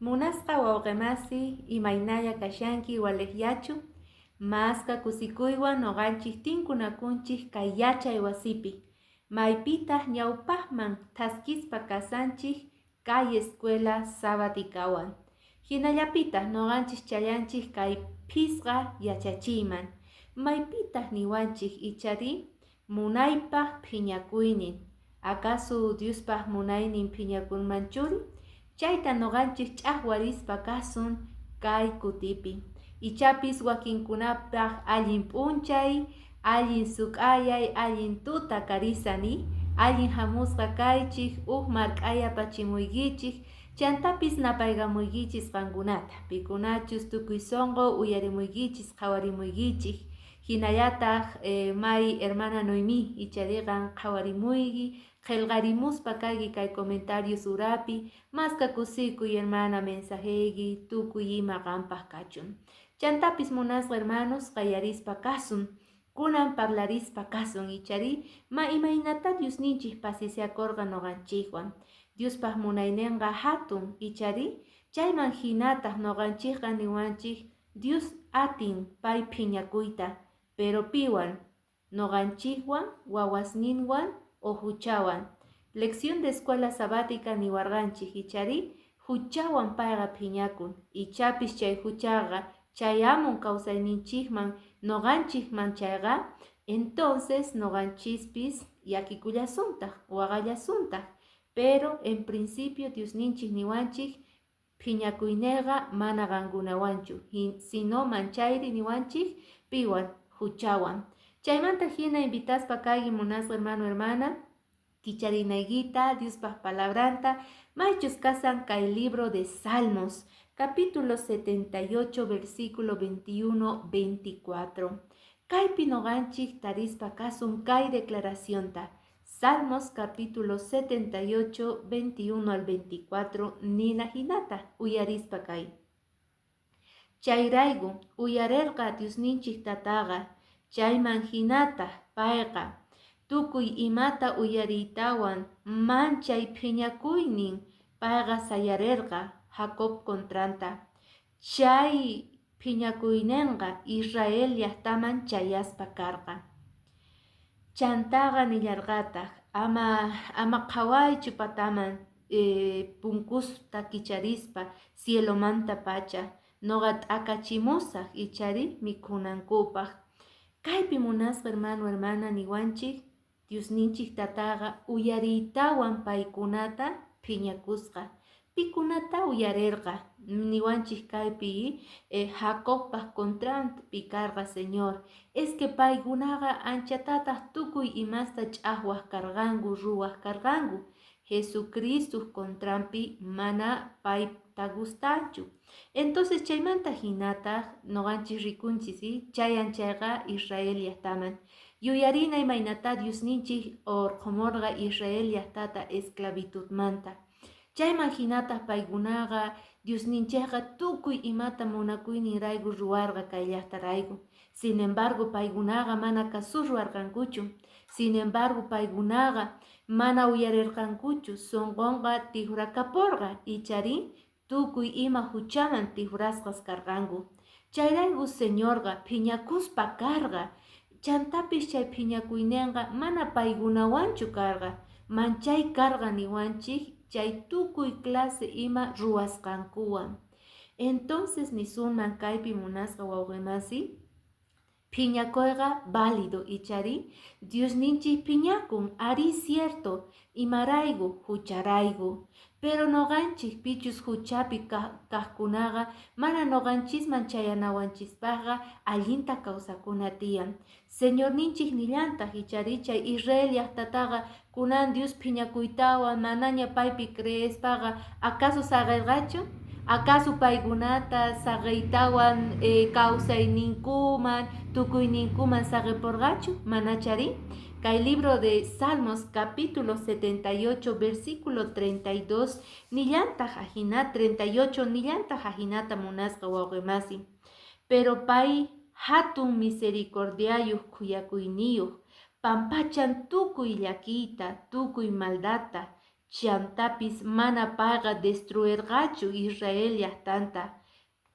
Munasqa wawqimasi, imaynalla kashanki waliqllachu? Maska kusikuywan noqanchik tinkunakunchik kay yachay wasipi. Maypitaq ñawpaqman thaskispa kasanchik kay escuela sabaticawan. Hinallapitaq noqanchik chayanchik kay phisqa yachachiyman. Maypitaq niwanchik ichari munaypaq phiñakuynin. Acaso Diospaq munaynin phiñakunmanchuri? Chayta noqanchik ch'aqwarispa kasun kay kutipi. Ichapis wakinkunapaq allin p'unchay, allin suk'ayay, allin tuta karisani, allin hamusqa kaychik, huk mark'aya pachimuykichik, chantapis napaykamuykichis qankunata, pikunachus tukuy sunqu uyarimuykichis, qhawarimuykichik. Hinallataq may hermana Noemí ichariqan qhawarimuyki, qillqarimuspa kayki kay comentarios urapi, maska kusikuy hermana mensajeyki tukuy ima qampaq kachun. Chantapis munasqa hermanos qayarispa kasun, kunan parlarispa kasun ichari ma imaynata Diosninchik pacienciakurqa noqanchikwan. Diospaq munayninqa hatun ichari chayman hinataq noqanchikqa niwanchik Dios atin pay phiñakuyta, pero piwan noqanchikwan wawasninwan o huchawan. Lección de escuela sabática niwarqanchik ichari huchawan payqa phiñakun, ichapis chay huchaqa chayamun kawsayninchikman noqanchikman chayqa, entonces noqanchispis llakikullasuntaq, waqallasuntaq. Pero en principio Diosninchik niwanchik phiñakuyninqa mana qankunawanchu, sino manchayri niwanchik piwan huchawan. Chaymanta hina invitaspa kayki munasqa hermano hermana, kicharinaykita Diospaq palabranta, maychus kasan kay libro de Salmos, capítulo 78, versículo 21, 24. Kaypi noqanchik tarispa kasun kay declaracionta. Salmos capítulo 78, 21 al 24, nina hinata uyarispa kay. Chayrayku uyarerqa Diosninchik tataqa, chayman hinata payqa tukuy imata uyariytawan manchay phiñakuynin payqa sayarerqa Jacob contranta. Chay phiñakuyninqa Israel llaqtaman chayaspa karqa. Chantaqa nillarqataq ama qhawaychu pataman punkusta kicharispa cielomanta pacha noqa t'akachimusaq ichari mikhunankupaq. Kaypi munasqa hermano hermana niwanchik Diosninchik tataqa uyariytawan paykunata phiñakusqa. Pikunata uyarerqa niwanchik kaypi Jacobpaq contranpi karqa Señor. Es que paykunaqa anchatataq tukuy imasta ch'aqwaq karqanku, ruwaq karqanku. Jesucristo contranpi mana payta gustanchu. Entonces chaymanta hinataq noqanchik rikunchis chayan chayqa Israel llaqtaman. Yuyarina imaynata Diosninchik urqumurqa Israel llaqtata esclavitudmanta. Chayman hinataq paykunaqa Diosninchikqa tukuy imata munakuyninrayku ruwarqa kay llaqtarayku. Sin embargo paykunaqa mana kasur ruwarqankuchu. Sin embargo paykunaqa mana uyarirqankuchu, sunqunqa tikrakaporqa ichari tukuy ima huchaman tikrasqas karqanku. Chayrayku Señorqa phiñakuspa karqa. Chantapis chay phiñakuyninqa mana paykunawanchu karqa. Manchay karqa niwanchik chay tukuy clase ima ruwasqankuwan. Entonces nisunman kaypi munasqa wawqimasi, phiñakuyqa válido ichari Diosninchik phiñakun, ari cierto, imarayku hucharayku. Pero noqanchik pichus huchapi kaqkunaqa mana noqanchisman chayanawanchispaqqa allinta kawsakuna tiyan. Señorninchik nillantaq ichari chay Israel llaqtataqa kunan Dios phiñakuytawan manaña paypi creespaqa acaso saqirqachu? Acaso paykunata saqiytawan kawsayninkuman tukuyninkuman saqipurqachu? Manachari? Kay libro de Salmos capítulo 78 versículo 32 nillantaq ajina 38 nillantaq ajinata munasqa wawqimasi. Pero pay hatun misericordiayuq khuyakuyniyuq pampachan tukuy llakiyta, tukuy maldadta. Chantapis mana payqa destruerqachu Israel llaqtanta.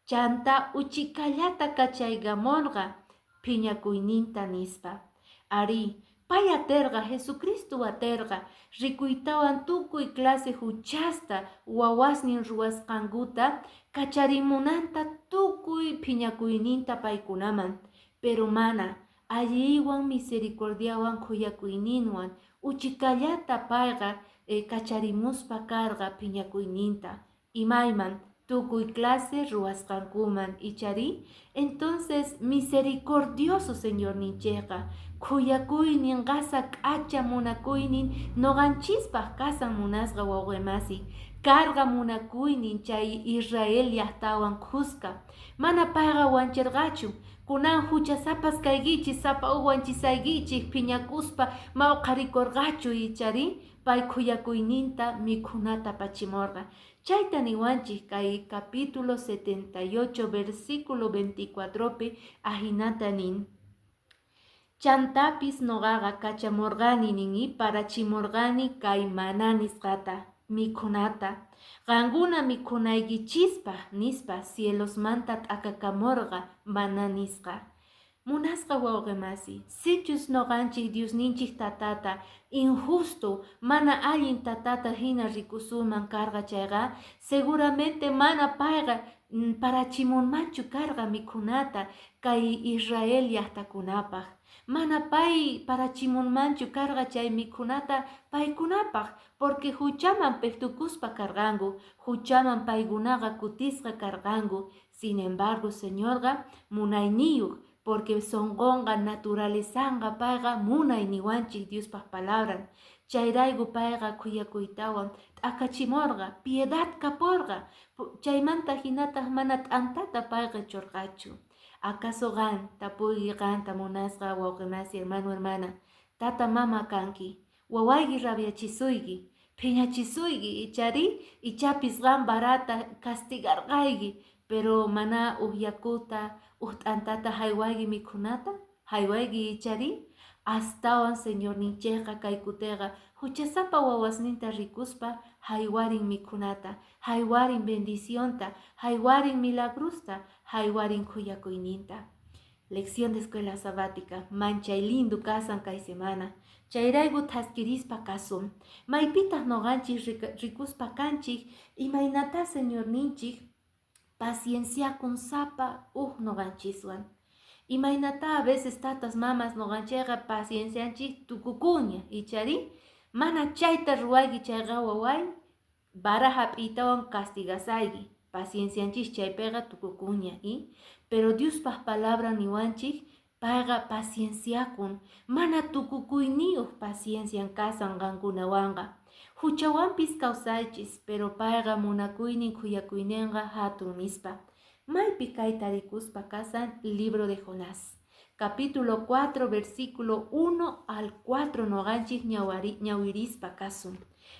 Chanta uchikallata kachaykamorqa phiñakuyninta nispa. Arí, pay aterqa, Jesucristo aterqa, rikuytawan tukuy clase huchasta wawasnin ruwasqankuta kacharimunanta tukuy phiñakuyninta paykunaman. Pero mana, alliywan misericordiawan khuyakuyninwan uchikallata payqa kacharimuspa karqa phiñakuyninta imayman tukuy clase ruwasqankuman, ichari. Entonces misericordioso Señorninchikqa, khuyakuynin qasa k'acha munakuynin noqanchispaq kasan, munasqa wawqimasi. Karqa munakuynin chay Israel llaqtawan khuska. Mana payqa wanchirqachu. Kunan huchasapas kaykichik, sapa uj wanchisaykichik phiñakuspa mawqharikurqachu, ichari. Pay khuyakuyninta mikhunata pachimurqa. Chayta niwanchik kay capítulo 78 versículo 24pi ahinata nin. Chantapis noqaqa kachamurqani nin parachimurqani kay maná nisqata mikhunata qankuna mikhunaykichispaq nispa, cielosmanta t'akakamurqa maná nisqa. Munasqa wawqimasi, sichus noqanchik Diosninchik tatata injusto, mana allin tatata hina rikusunman karqa chayqa, seguramente mana payqa parachimunmanchu karqa mikhunata kay Israel llaqtakunapaq. Mana pay parachimunmanchu karqa chay mikhunata paykunapaq, porque huchaman pejtukuspa karqanku, huchaman paykunaqa kutisqa karqanku. Sin embargo, Señorqa munayniyuq, porque sonqonqa naturalezanqa payqa munay niwanchik Diospaq palabran. Chayrayku payqa khuyakuytawan t'akachimurqa, piedad kapurqa. Chaymanta hinataq mana t'antata payqa churqachu. Acaso qan, tapuyki qanta, munasqa wawqimasi, hermano, hermana, tata mama kanki, wawayki rabiachisuyki, phiñachisuyki, ichari, ichapis qan varata castigarqayki, pero mana uj yakuta, uj t'antata haywayki mikhunata, haywayki, ichari. Astawan Señorninchikqa kay kutiqa huchasapa wawasninta rikuspa haywarin mikhunata, haywarin bendicionta, haywarin milagrosta, haywarin khuyakuyninta. Lección de escuela sabática, manchay lindo kasan kay semana. Chayrayku thaskirispa kasun. Maypitaq noqanchik rikuspa kanchik imaynata Señorninchik pacienciakun sapa uj noqanchiswan. Imaynata a veces tatas mamas noqanchikqa paciencianchik tukukuña, ichari. Mana chayta ruwayki chayqa waway vara hap'iytawan castigasayki. Paciencianchik chaypiqa tukukuña, y pero Diospaq palabra niwanchik payqa pacienciakun, mana tukukuyniyuq paciencian kasan qankunawanqa. Huchawanpis kawsaychis, pero payqa munakuynin khuyakuyninqa hatun nispa. Maypi kayta rikuspa kasan? Libro de Jonás capítulo 4 versículo 1 al 4 noqanchik ñawirispa kasun.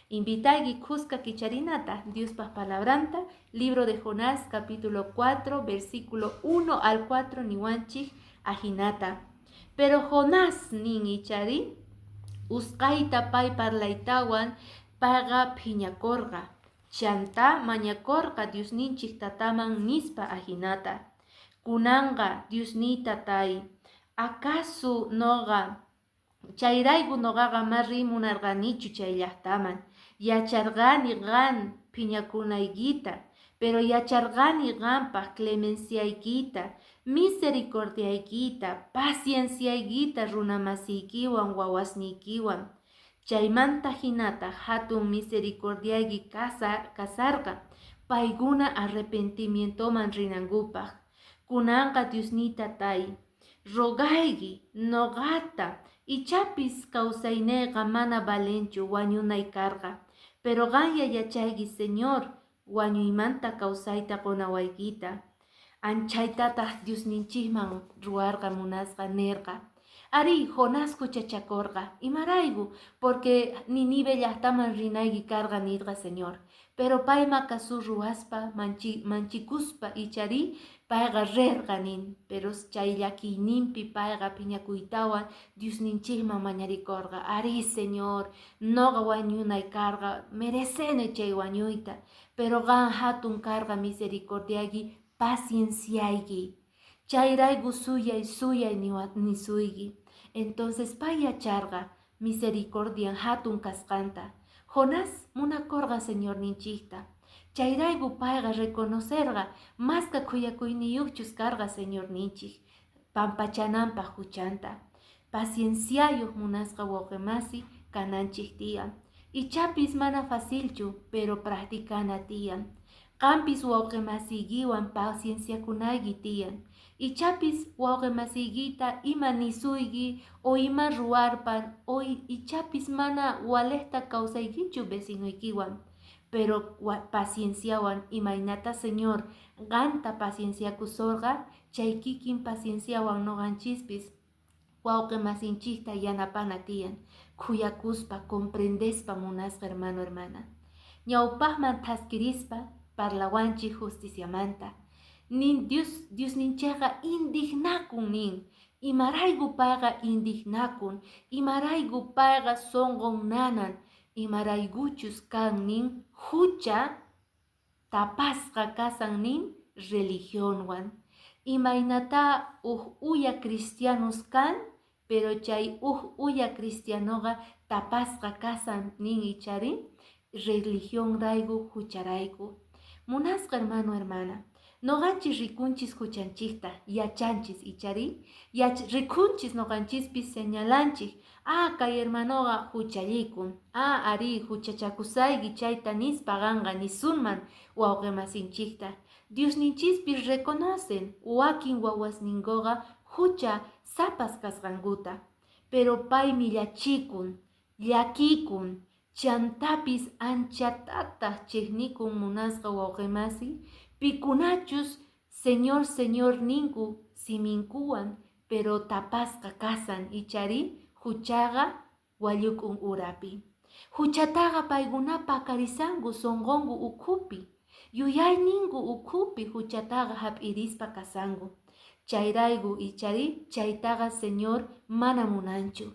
Invitayki khuska kicharinata Diospaq palabranta. Libro de Jonás capítulo 4 versículo 1 al 4 niwanchik ajinata. Pero Jonás nin, ichari, usqayta pay parlaytawan payqa phiñakurqa. Chanta mañakurqa Diosninchik tataman nispa ajinata: Kunanqa Diosniy tatay, acaso noqa chayrayku noqaqa ma riy munarqanichu chay llaqtaman. Yacharqani qan phiñakunaykita, pero yacharqani qanpaq clemenciaykita, misericordiaykita, pacienciaykita runamasiykiwan wawasniykiwan. Chaymanta hinataq hatun misericordiayki kasarqa paykuna arrepentimientoman rinankupaq. Kunanqa Diosniy tatay, rogayki noqata, ichapis kawsayniyqa mana valenchu, wañunay karqa, pero qanya yachayki, Señor, wañuymanta kawsayta qunawaykita. Anchaytataq Diosninchikman ruwarqa, munasqa nirqa. Ari, Jonás huchachakurqa. Imarayku? Porque Ninive llaqtaman rinayki karqa nirqa Señor. Pero payma kasu ruwaspa manchikuspa ichari payqa rerqa nin. Pero chay llakiyninpi payqa phiñakuytawan Diosninchikman mañarikurqa. Ari, Señor, noqa wañunay karqa, merecene chay wañuyta. Pero qan hatun karqa misericordiayki, pacienciayki. Chayrayku suyay, suyay nisuyki. Entonces pay yacharqa misericordian hatun kasqanta. Jonás munakurqa Señorninchikta. Chayrayku payqa reconocerqa maska khuyakuyniyuqchus karqa Señorninchik pampachananpaq huchanta. Pacienciayuq munasqa wawqimasi kananchik tiyan. Ichapis mana facilchu, pero practicana tiyan. Qampis wawqimasiykiwan pacienciakunayki tiyan. Ichapis wawqimasiykita ima nisuyki o ima ruwarpan o ichapis mana walejta kawsaykichu vecinoykiwan. Pero pacienciawan imaynata Señor qanta pacienciakusorqa chay kikin pacienciawan noqanchispis wawqimasinchikta yanapana tiyan. Khuyakuspa, comprendespa munasqa hermano, hermana. Ñawpaqman thaskirispa parlawanchik justiciamanta. Nin Dios, Diosninchikqa indignakun nin. Imarayku payqa indignakun, imarayku payqa sunqun nanan, imaraykuchus kan nin hucha tapasqa kasan nin religionwan. Imaynata uj uya cristianos kan, pero chay uj uya cristianoqa tapasqa kasan nin ichari religión rayku hucharayku. Munasqa hermano, hermana, noqanchis rikunchis huchanchikta, yachanchis ichari, rikunchis noqanchispis señalanchik, ah, kay hermanoqa huchallikun, ah, ari, huchachakusayki chayta nispa qanqa nisunman wawqimasinchikta. Diosninchispis reconocen wakin wawasninkuqa hucha sapas kasqankuta, pero pay millachikun, llakikun, chantapis anchatataq chiqnikun munasqa wawqimasi, pikunachus Señor, Señor ninku siminkuwan, pero tapasqa kasan ichari huchaqa walluk'un urapi. Huchataqa paykuna pakarisanku sunqunku ukhupi, yuyayninku ukhupi huchataqa hap'irispa kasanku. Chayrayku ichari chaytaqa Señor mana munanchu.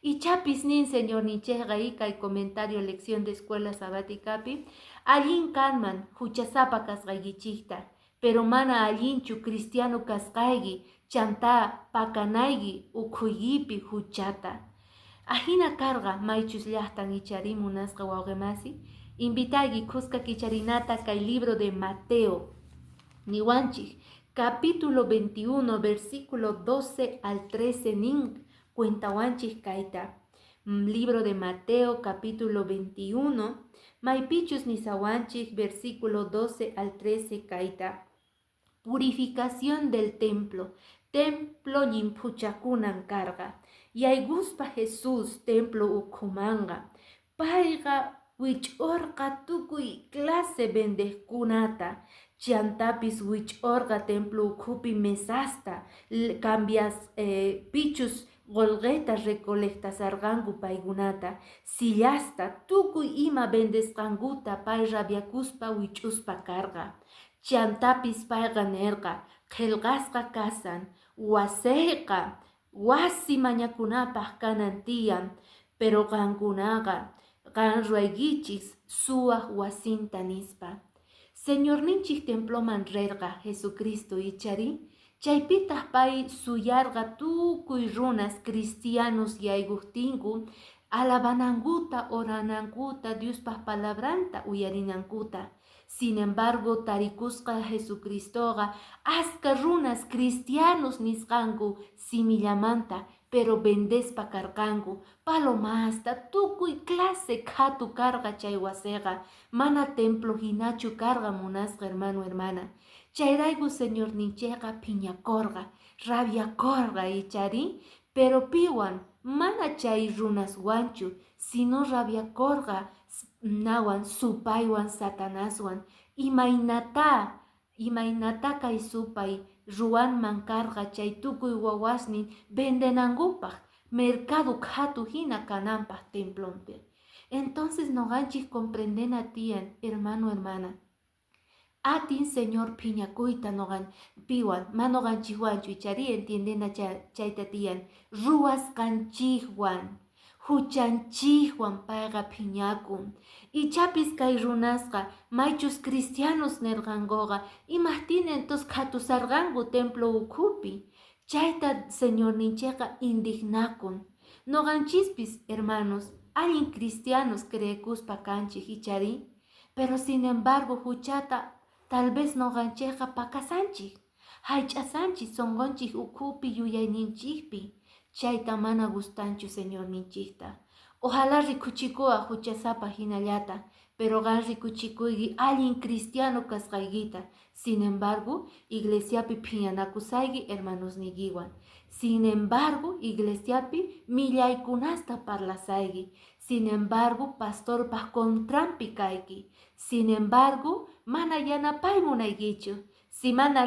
Ichapis nin Señorninchikqa kay comentario lección de escuela sabáticapi, allin kanman huchasapa kasqaykichikta, pero mana allinchu cristiano kasqayki chanta pakanayki ukhuykipi huchata. Ajina karqa maychus llaqtan ichari munasqa wawqimasi, invitayki kuska kicharinata kay libro de Mateo. Niwanchik, capítulo 21, versículo 12 al 13 nin cuentawanchik kayta. Libro de Mateo, capítulo 21, maypichus nisawanchik, versículo 12 al 13 kayta. Purificación del templo. Templo llimphuchakunan karqa. Yaykuspa Jesús templo ukhumanqa. Payqa wich'orqa tukuy clase vendejkunata. Chantapis wich'orqa templo ukhupi mesasta, cambias pichus qolqeta recolectasarqanku paykunata, sillasta, tukuy ima vendesqankuta pay rabiakuspa wich'uspa karqa. Chantapis payqa nerqa, qillqasqa kasan, wasiyqa wasi mañakunapaq kanan tiyan, pero qankunaqa qan ruwaykichis suwaq wasinta nispa. Señorninchik temploman rerqa Jesucristo ichari, chaypitaq pay suyarqa tukuy runas cristianos yaykuqtinku alabanankuta, oranankuta, Diospaq palabranta uyarinankuta. Sin embargo, tarikusqa Jesucristoqa aska runas cristianos nisqanku simillamanta, pero vendespa karqanku, palomasta, tukuy clase khatu karqa chay wasiqa, mana templo hinachu karqa munasqa hermano, hermana. Chayrayku Señorninchikqa phiñakurqa, rabiakurqa ichari, pero piwan mana chay runaswanchu, sino rabiakurqa nawan supaywan Satanaswan. Imaynata, imaynata kay supay ruwanman karqa chay tukuy wawasnin vendenankupaq, mercado khatu hina kananpaq templonpi. Entonces noqanchik comprendena tiyan, hermano, hermana. Atin Señor phiñakuyta noqan piwan, ma noqanchikwanchu, ichari entiendena chayta tiyan, ruwasqanchikwan, huchanchikwan payqa phiñakun. Ichapis kay runasqa maychus cristianos nirqankuqa, imajtin entonces qhatusarqanku templo ukhupi? Chayta Señorninchikqa indignakun. Noqanchispis, hermanos, allin cristianos creekuspa kanchik, ichari, pero sin embargo huchata tal vez noqanchikqa pakasanchik, haych'asanchik sonqonchik ukhupi, yuyayninchikpi. Chayta mana gustanchu Señorninchikta. Ojalá rikuchikuwaq huchasapa hinallata, pero qan rikuchikuyki allin cristiano kasqaykita. Sin embargo, iglesiapi phiñanakusayki hermanosniykiwan. Sin embargo, iglesiapi millaykunasta parlasayki. Sin embargo, pastorpaq contranpi kayki. Sin embargo, mana yanapay munaykichu. Si mana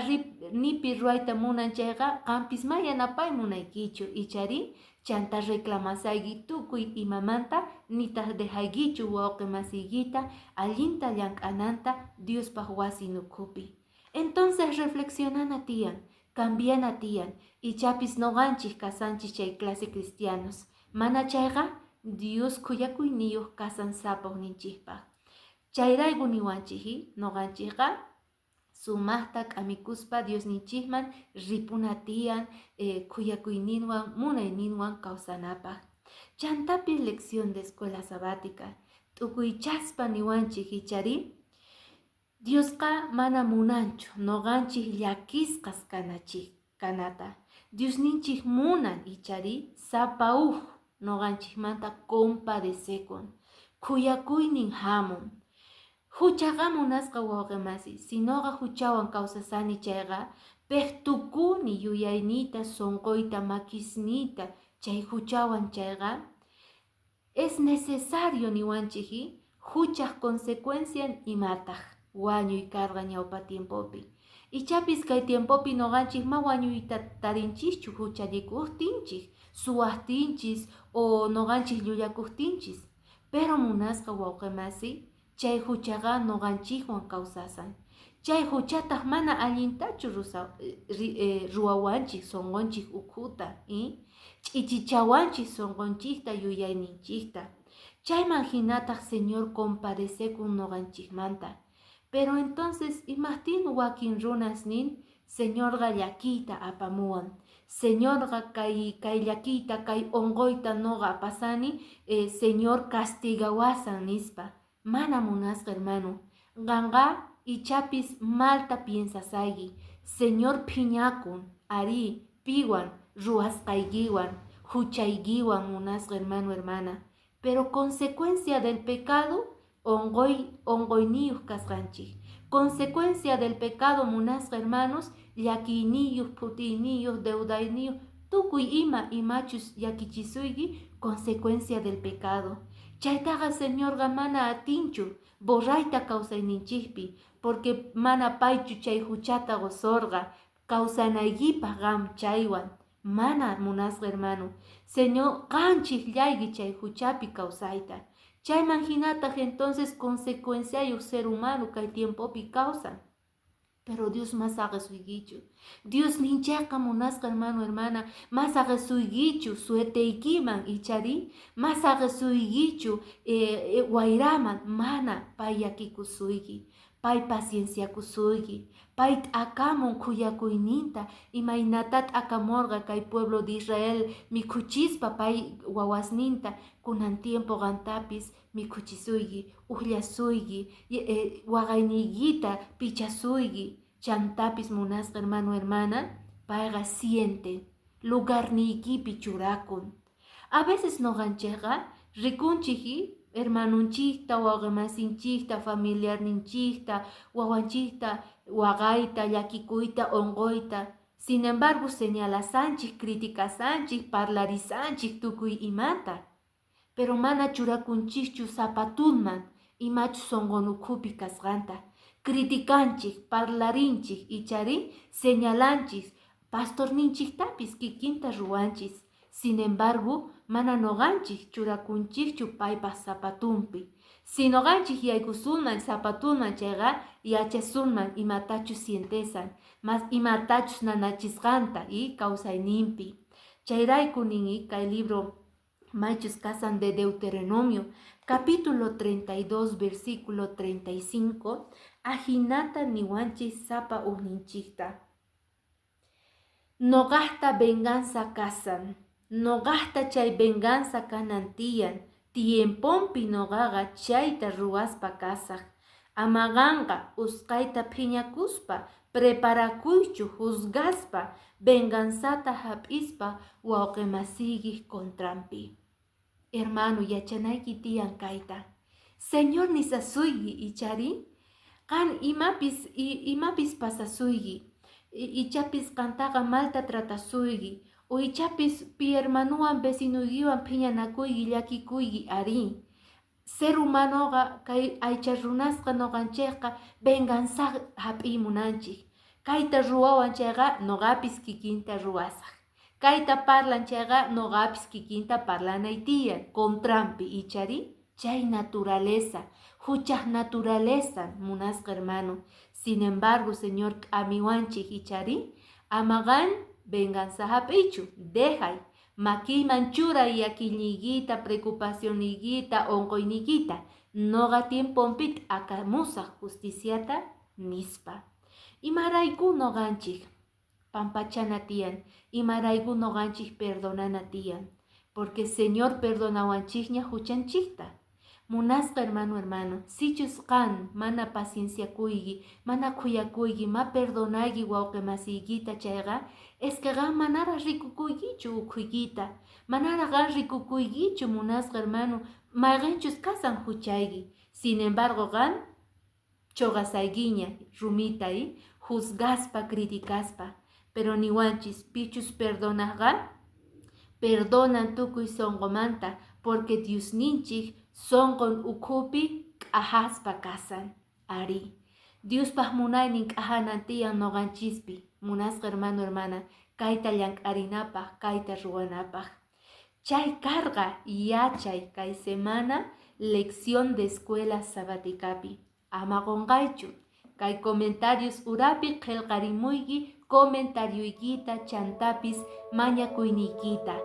nipi ruwayta munan chayqa, qampis ma yanapay munaykichu, ichari? Chanta reclamasayki tukuy imamanta, nitaq dejaykichu wawqi masiykita allinta llank'ananta Diospaq wasin ukhupi. Entonces reflexionana tiyan, cambiana tiyan, ichapis noqanchik kasanchik chay clase cristianos. Mana chayqa Dios khuyakuyniyuq kasan sapa ujninchikpaq. Chayrayku niwanchik, noqanchikqa sumaqta k'amikuspa Diosninchikman ripuna tiyan khuyakuyninwan munayninwan kawsanapaq. Chantapis lección de escuela sabática t'ukuychaspa niwanchik, ichari? Diosqa mana munanchu noqanchik llakisqas kanachik kanata. Diosninchik munan, ichari, sapa uj noqanchikmanta compadecekun, khuyakuynin hamun. Huchaqa, munasqa wawqi masi, si noqa huchawan kawsasani chayqa, tukuni yuyayniyta, sunquyta, makisniyta chay huchawan chayqa, es necesario niwanchik. Huchaq consecuencian imataq? Wañuy karqa ñawpa tiempopi. Ichapis kay tiempopi noqanchik ma wañuyta tarinchischu huchallikuqtinchik, suwaqtinchis o noqanchik llullakuqtinchis. Pero munasqa wawqi masi, chay huchaqa noqanchikwan kawsasan. Chay huchataq mana allintachu ruwawanchik sunqunchik ukhuta, ch'ichichawanchik sunqunchikta, yuyayninchikta. Chayman hinataq Señor compadecekun noqanchikmanta. Pero entonces imaqtin wakin runas nin, Señorqa llakiyta apamuwan, Señorqa kay llakiyta, kay unquyta noqa apasani, Señor castigawasan nispa? Mana, munasqa hermano. Qanqa ichapis malta piensasayki. Señor phiñakun, arí, piwan? Ruwasqaykiwan, huchaykiwan, munasqa hermano, hermana. Pero consecuencia del pecado, unquy, unquyniyuq kasqanchik. Consecuencia del pecado, munasqa hermanos, llakiyniyuq, phutiyniyuq, deudayniyuq, tukuy ima imachus llakichisuyki, consecuencia del pecado. Chaytaqa Señorqa mana atinchu borrayta kawsayninchikpi, porque mana paychu chay huchata qusurqa kawsanaykipaq qam chaywan. Mana, munasqa hermano. Señor qanchiqllayki chay huchapi kawsayta. Chayman hinataq entonces consecuenciayuq ser humano kay tiempopi kawsan. Pero Dios mas saqisuykichu. Dios ninchayqa, munasqa hermano, hermana, mas saqisuykichu suerteykiman, ichari? Mas saqisuykichu wayraman, mana pay llakikusuyki. Pay pacienciakusuyki. Pay t'akamun khuyakuyninta, imaynata t'akamurqa kay pueblo de Israel mikhuchispa pay wawasninta, kunan tiempo qantapis mikhuchisuyki, uqllasuyki, waqayniykita pichasuyki. Chantapis, munasqa hermano, hermana, payqa siente, lugarniykipi churakun. A veces noqanchikqa rikunchik hermanunchikta, wawqimasinchikta, familiarninchikta, wawanchikta waqayta, llakikuyta, unquyta. Sin embargo, señalasanchik, criticasanchik, parlarisanchik tukuy imata. Pero mana churakunchikchu zapatunman imachus sunqun ukhupi kasqanta. Criticanchik, parlarinchik, ichari señalanchik, pastorninchiktapis kikinta ruwanchis. Sin embargo, mana noqanchik churakunchikchu paypaq zapatunpi. Si noqanchik yaykusunman zapatunman chayqa yachasunman imatachus sientesan, mas imatachus nanachisqanta y kawsayninpi. Chayrayku nin kay libro maychus kasan de Deuteronomio, capítulo 32, versículo 35, ajinata niwanchik sapa ujninchikta. Noqajta venganza kasan, noqajta chay venganza kanan tiyan, tiemponpi noqaqa chayta ruwaspa kasaq. Ama qanqa usqayta phiñakuspa, preparakuychu juzgaspa, venganzata hap'ispa wawqimasiykiq contranpi. Hermano, yachanayki tiyan kayta. Señor nisasuyki ichari, qan imapis pasasuyki, ichapis qantaqa malta tratasuyki, o ichapis pi hermanuwan vecinuykiwan phiñanakuyki llakikuyki arí. Ser humanoqa kay aycha runasqa noqanchikqa venganza hap'iy munanchik. Kayta ruwawan chayqa noqapis kikinta ruwasaq. Kayta parlan chayqa noqapis kikinta parlanay tiyan contranpi ichari. Chay naturaleza, huchaq naturaleza, munasqa hermano. Sin embargo, Señor k'amiwanchik ichari, ama qan venganza hap'iychu, dejay. Makiyman churay llakiyniykita, preocupacionniykita, unquyniykita. Noqa tiemponpi t'akamusaq justiciata nispa. Imarayku noqanchik pampachana tiyan, imarayku noqanchik perdonana tiyan. Porque Señor perdonawanchikña huchanchikta. Munasqa hermano, hermano, sichus qan mana pacienciakuyki, mana khuyakuyki, ma perdonayki wawqi masiykita chayqa, es que qan manaraq rikukuykichu ukhuykita, manaraq qan rikukuykichu munasqa hermano, mayqinchus kasan huchayki. Sin embargo, qan choqasaykiña rumita juzgaspa, criticaspa. Pero niwanchis pichus perdonaqqa, perdonan tukuy sonqomanta, porque Diosninchik sonqon ukhupi k'ajaspa kasan. Ari. Diospaq munaynin k'ajanan tiyan noqanchispi, munasqa hermano, hermana, kayta llank'arinapaq, kayta ruwanapaq. Chay karqa yachay kay semana lección de escuela sabaticapi. Ama qunqaychu, kay comentarios urapi qillqarimuyki comentarioykita chantapis mañakuyniykita.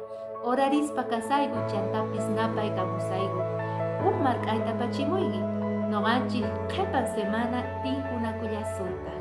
Orarispa kasayku chantapis napaykamusayku. Huk mark'ayta pachimuyki. Noqanchik qhipan semana tinkunakullasuntaq.